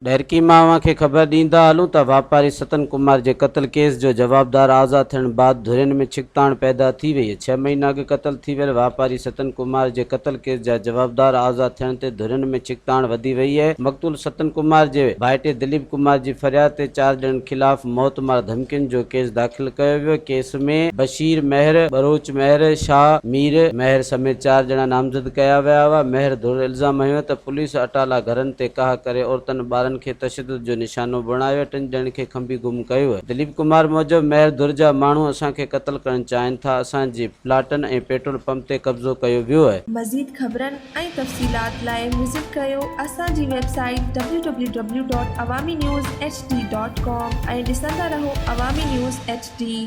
ڏهرڪي مان اوهان کي خبر ڏيندا هلون ته واپاري ستن ڪمار جي قتل ڪيس جو جوابدار آزاد ٿيڻ بعد ڌرين ۾ ڇڪتاڻ پيدا ٿي وئي. ڇهه مهينا اڳ قتل ٿي ويل واپاري ستن ڪمار جي قتل ڪيس جا جوابدار آزاد ٿيڻ تي ڌرين ۾ ڇڪتاڻ وڌي وئي آهي. مقتول ستن ڪمار جي ڀائٽي دليپ ڪمار جي فرياد تي چار ڄڻن خلاف موت مار ڌمڪين جو ڪيس داخل ڪيو ويو. ڪيس ۾ بشير مهر، ٻروچ مهر، شاهه مير مهر سميت چار ڄڻا نامزد ڪيا ويا هئا. مهر ڌر الزام هنيو ته پوليس اٽالا گهرن تي ڪاهه ڪري عورتن ٻارن کي تشدد جو نشانو بڻايو ۽ ٽن ڄڻن کي کنڀي گم ڪيو. دليپ ڪمار موجب مهر ڌر جا ماڻهو اسان کي قتل ڪرڻ چاهين ٿا، اسان جي پلاٽن ۽ پيٽرول پمپ تي قبضو ڪيو ويو. مزيد خبرن ۽ تفصيلات لاء وزٽ ڪريو اسان جي website W W W dot Awami news H D dot com ۽ ڏسندا رهو عوامي نيوز ايڇ ڊي.